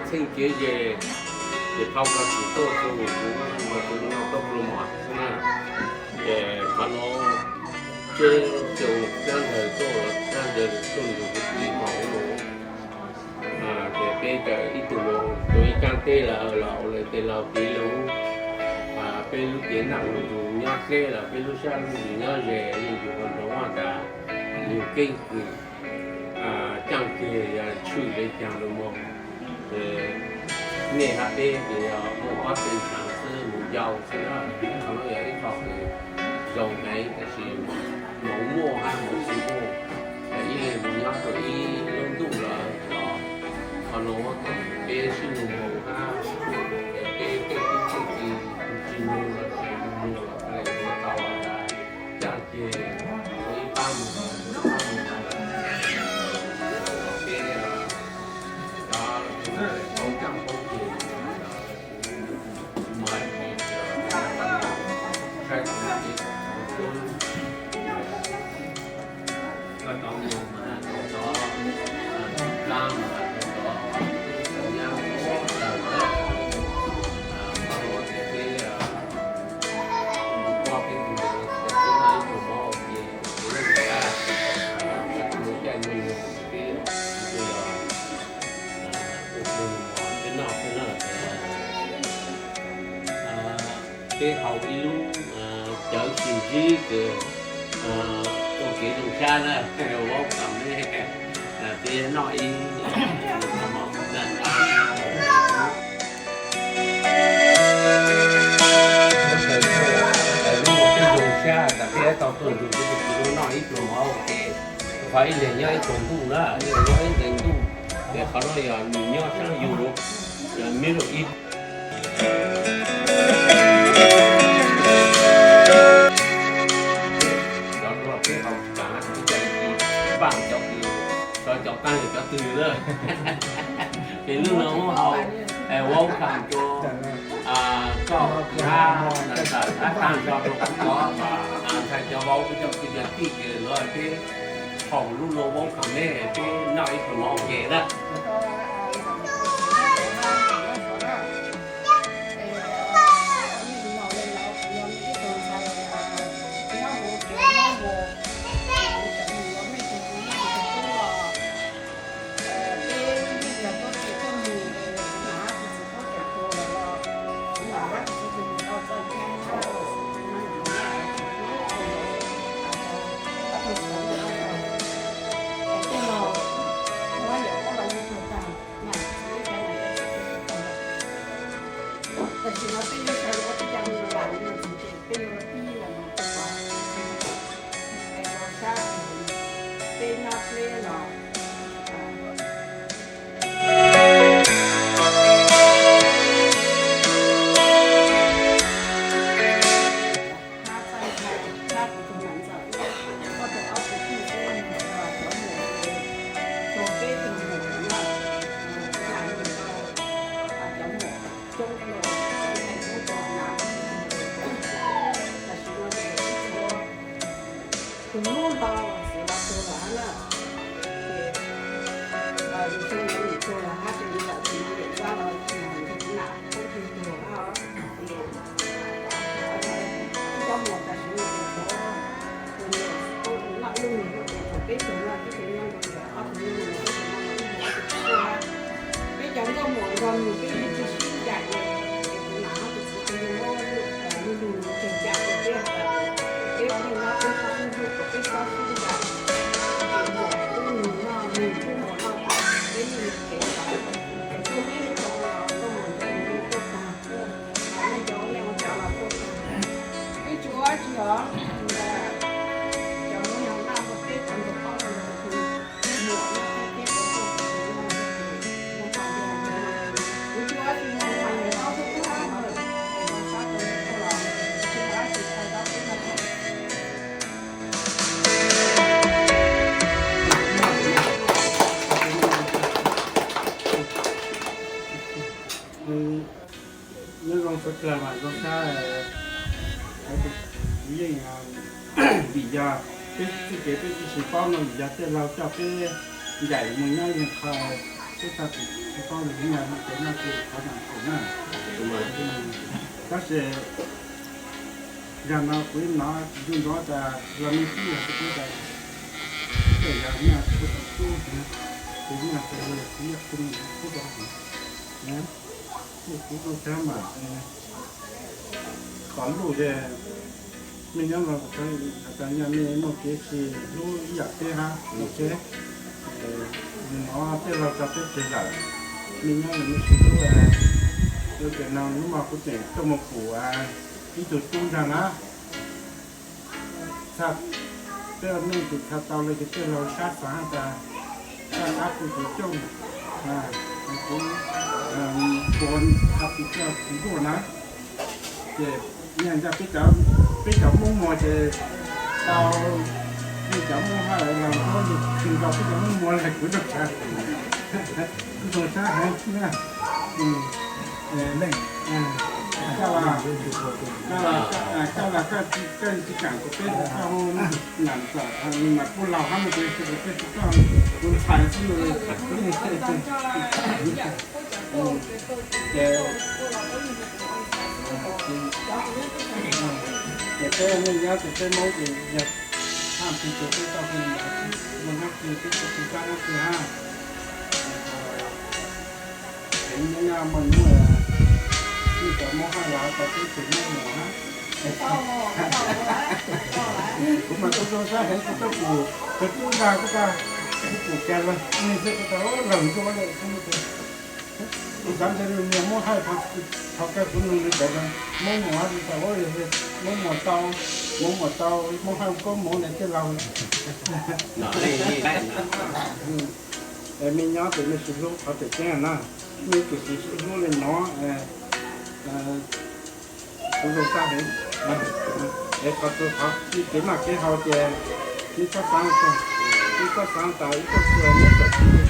Txheej kev ze, ces thov koj txim tuaj rau kuv, kuv no tuaj pluag mos xwb na. Ces qhov no tsev xyoo xyab ntawd tuaj, xyab ntawd tuaj nrug kuv txiv mos ua luaj. Ces peb tawm ib tug mus rau ib kaab teb lawm los ua lawv tej laug kev lug. Peb lub cev naj lug nrug nyob dleb los peb lub sab lub nrug nyob ze, yeej yug ua nroo vaj tas yug keeb kwm caaj ceg yog tshwm le caag lug moog. Ces nej hab peb ces yog muaj ob teg ntshaav xwb, mus yau xwb na. Qhov no yog ib qho kws zoo heev tab sis moov muaj hab moov tsi muaj, ib leeg mus nyob rau ib lub ntuj lawm los qhov no peb sib nug moog hab, peb tej tub tej ki tsi nug los tsis nug los peb ua tau caaj ceg ua ib pab mus, ib pab mus lawm. Peb cov paub caaj paub ceg, kuv mas saib kuv ces kuv tub, koj cov mus mas rau cov dlaab mas rau cov tub cov nyab ua tawg lawm. Qhov no ces peb ua peb tus mus ces peb noj ib pluag mov ua ke, peb lub nqe, peb caij nyoog peb ua pluag mov peb noj peb noj ces peb haus ib lub cawv tsis ntsib kws ua kev zoo sab na, vaub kam ne, peb noj ib lub zoo sab tas peb tau tuaj nrug peb tus txiv lub noj ib pluag mov ua ke. Qhov ib leeg nyob ib tug ntuj na, ib leeg nyob ib ntees ntuj, ces qhov no yog nws nyob saab yug, yog Middle East. Cov rau peb haus tsis taag, peb caij ci npaaj cov kws, cov qaab yog cov twg na. Ces lub no muab haus, welcome rua koj hab, hab taag nrho rua kuv cov, ntxhais cov vauv, kuv cov kwv cov tij kws lawv peb haus lub no welcome ne, peb noj ib pluag mov ua ke na. Tam sim no peb yuav sawv ua tib co me nyuam lam me nyuam ntxwv ces peb yuav ua tib yam no rau sab, peb nyob dleb los hab txaij ntshai hab kuv tus niam ntxawm, koj tus ob tug tij peb cov muam, tug peb tug muam no, kuv mam nug rau cov muam coob dlua, kuv tub cov nam, tam sim no ces ib txhia tus hlub hlo xeev los tuag lawm hab na, ces yus xyoo yuav nim tuag lawm hab ces yus lam tsis nyiam dab los tsis nyiam kuv nam poob tug tuag hab. Ces ib cov muam tam sim no ces tshuav tus niam noj lub nug ces tshuav peb tug no, peb tug nyob nkaus, ob tug nyob nkaus, peb tug nyob nkaus, ib tug tuag hab. Peb cov nkauj muam nrog nws peb yeej tsis sib ncaim li, ces kuv nam hab tus txiv tus yug muab lub lug nws tseem cam rau peb, peb ua neej nyob peb txhob sib hlub, peb txhob sib ncaim, ces muam pub nws noj, nws pub muam noj, peb yeej yuav kev, es tuaj peb lub zos los nkauj muam ntawd nws yeej tuaj tag, nej cov ua neej ua tsav los tuaj tag. Peb tsuas tsis hov cov lub nyuag naj ua teb cov ntawd paub rau ntawd, muam noj teb teb ua teb, kuv tsuas tsis mus mas yog zaub tub tub hab, es no sab tau tuaj los tsis muaj dab tsi txhais zaub tub no. Nyob zoo suav dlawg mas zoo sab, kuv yeej vim yog peb txuj kev peb tsis paub no, vim yog tej laug coj peb ncaim mus nyob qhov Peb txog tsis tau nyiaj no ces noj tsis tau nyiaj kaum na. Tab sis yog no kuv hnov tsis nco ntsoov tas los nej twb yog kuv tas, tej yog nyiaj kuv tsis tub, ces nyiaj kuv yog kuv yog kuv kuv rau kuv, kuv rau cab mas qhov lus ces nej nyob los tau yog nej muaj kev sib hlub ib yam thiab hab, ok. Nws hnov tej laug tso peb tseg lawm, nej nyob los nej sib hlub. Ua cas no hnub no kuv tseem tuaj mus pum ib tug tub ntag na. Txhaj peb ua neej ces txhaj tau li ces tej laug sab xav tas sab qab kuv tus coj, kuv ua txhaj tsis coj tsis ntuj na. Ces yog ntag peb cov Hmoob Muas ces tau, peb cov Hmoob Hawj los muab yus khwv nkaus peb cov Hmoob Muas los kuv rau sab, kuv rau sab heev na. Koj los, koj los, koj tsis kam kuv peb koj hu nam txawm mas kuj laug hab no kuv peb tsis koj, kuv ntxhais xwb. Ces, ces peb neej nyob ces peb Hmoob ces yog thaj tis ces peb tau hu, mus nab kis peb tau hu sab nab kis hab. Ces nyob nyob muaj hnub nej cov Hmoob Hawj los tau peb tug Hmoob Muas hab. Kuv mas kuj zoo sab heev kuv tuaj pum, kuv tub ntag kuj tau, kuv pum cas los nej xwb kuj tau laug ntsuab lawm xwb. Kuv xav ntshe nws niag Hmoob Hawj thov kawg kuv nug nws cov Hmoob Muas tau, Hmoob Muas tau, Hmoob Muas tau, Hmoob Hawj koob hmoov na tej laug. Me nyob ces nej sib hlub qhov tseem ceeb na, nej tsuas sib hlub li no, kuv zoo sab heev. Es qhov txhua qhov kev noj kev haus ces nej txhob xav, nej txhob xav tas ib txoj hlua neb txawm tsis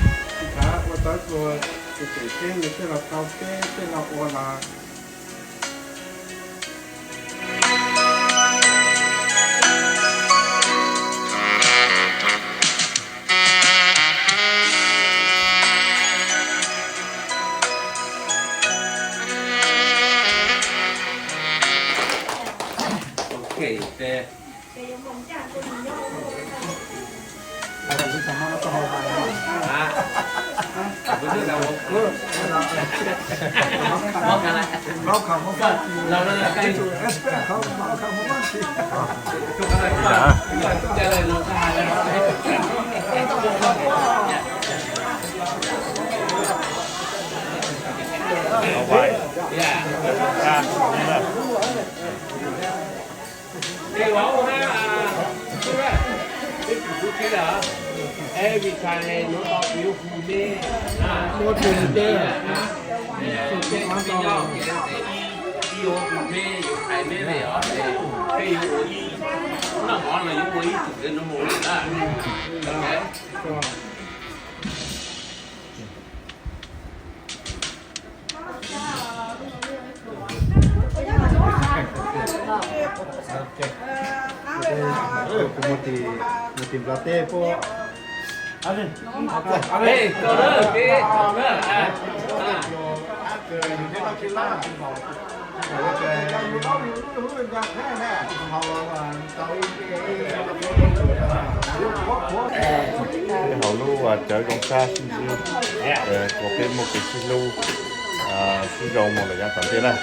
thav ua tau ib txhua, tseem ceeb nws tej laug tau peb tej laug ua los. Kuv mus tim Nplog teb puab. Peb haus lub cawv zoo sab sib ntsib, ua peb muaj kev sib hlub, sib zoo mus lawm yav tom ntej na.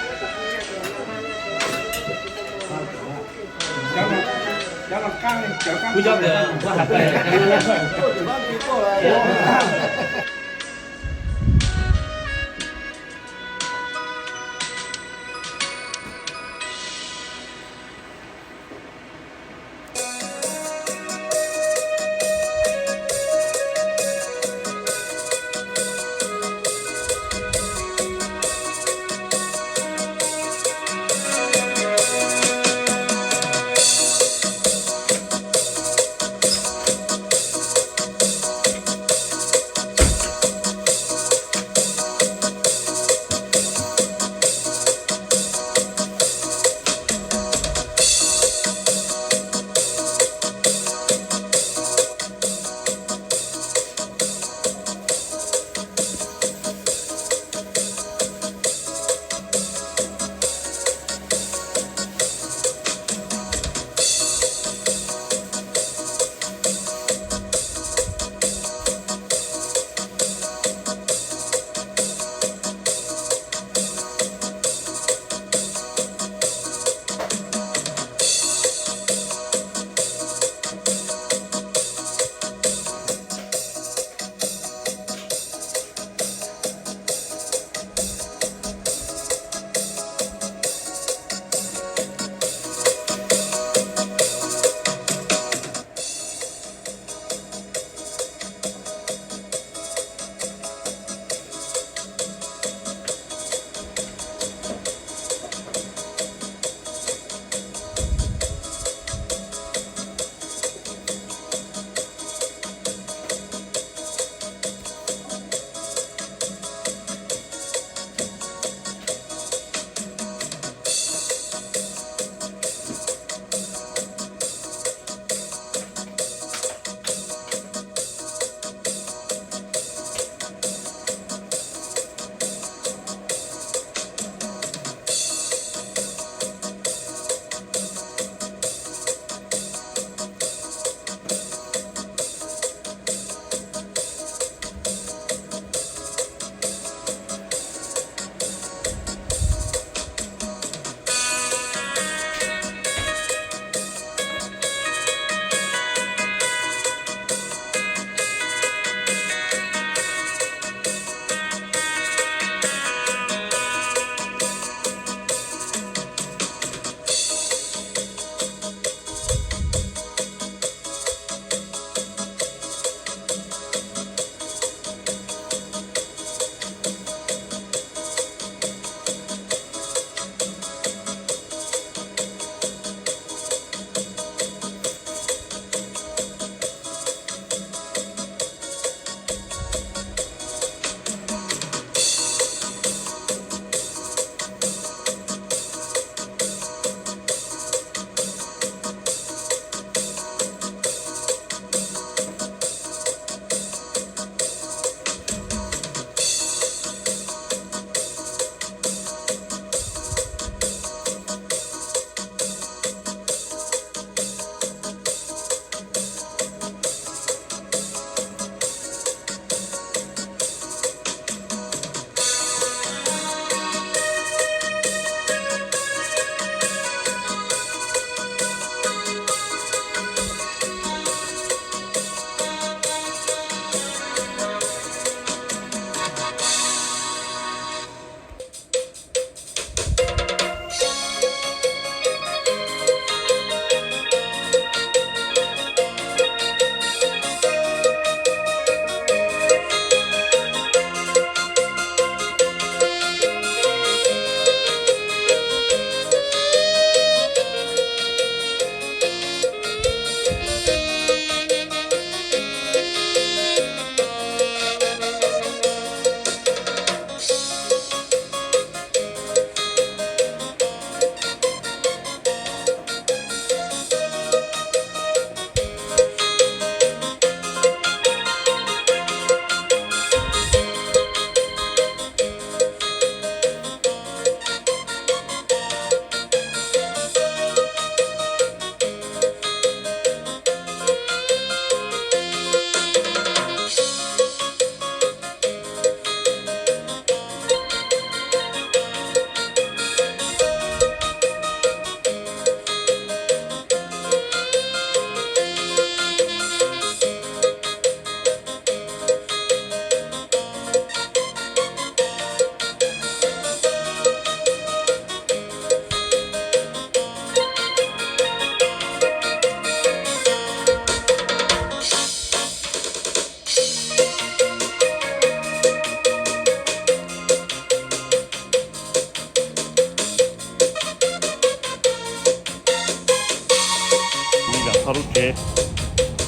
Lub tsev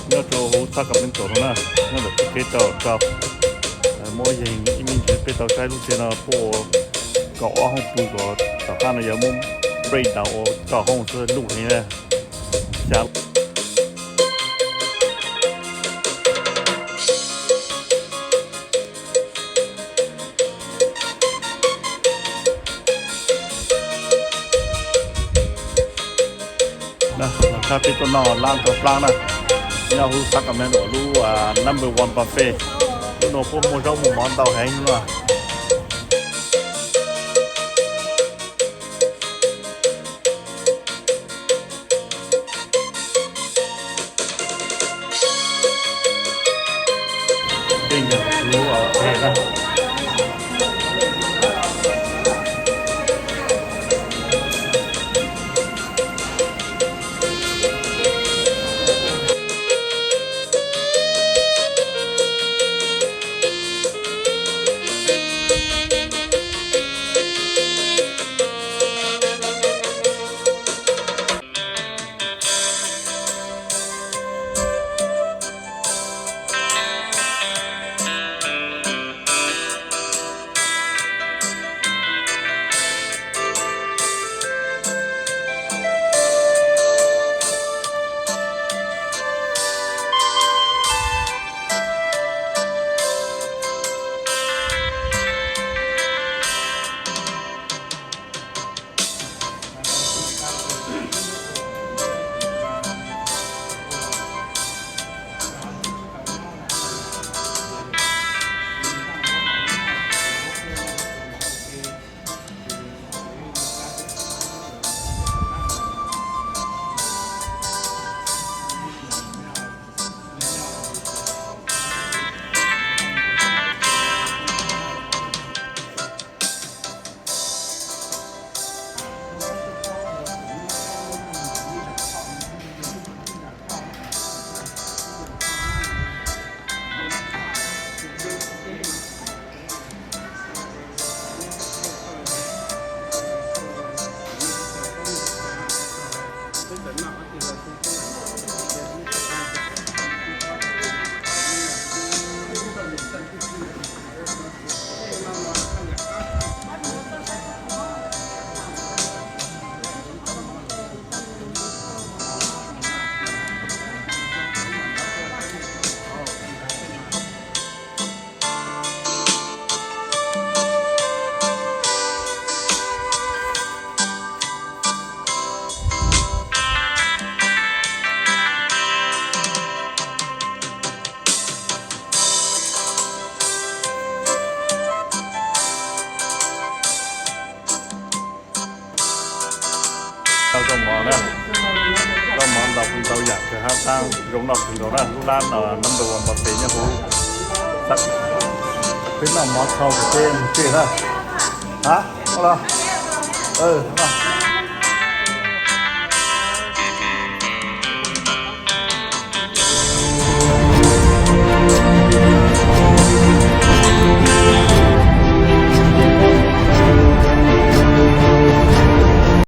nyob rau hauv Sacramento no na, nyob ntawm txoj kev rau rau. Muaj ib yam ib me ntsis peb tau saib lub tsev no puag kaum ob hooj pw kom tom qab no yuav muab break down ua rau hooj xwb, luj heev na. Xya Los txog peb tuaj noj lab nrog plab na, nyob hauv Sacramento lub number one buffet. Lub no puab muaj zaub muaj mov ntau heev no. Tej yam kuv pem na. Tau zaub mov na, zaub mov ntau kawg ntau yam kawg, hab taab zoo noj kawg nkaus na. Lub lab no number one buffet nyob huv. Peb noj mov txhau ces peb mus tsev na. Ha, ua los, no.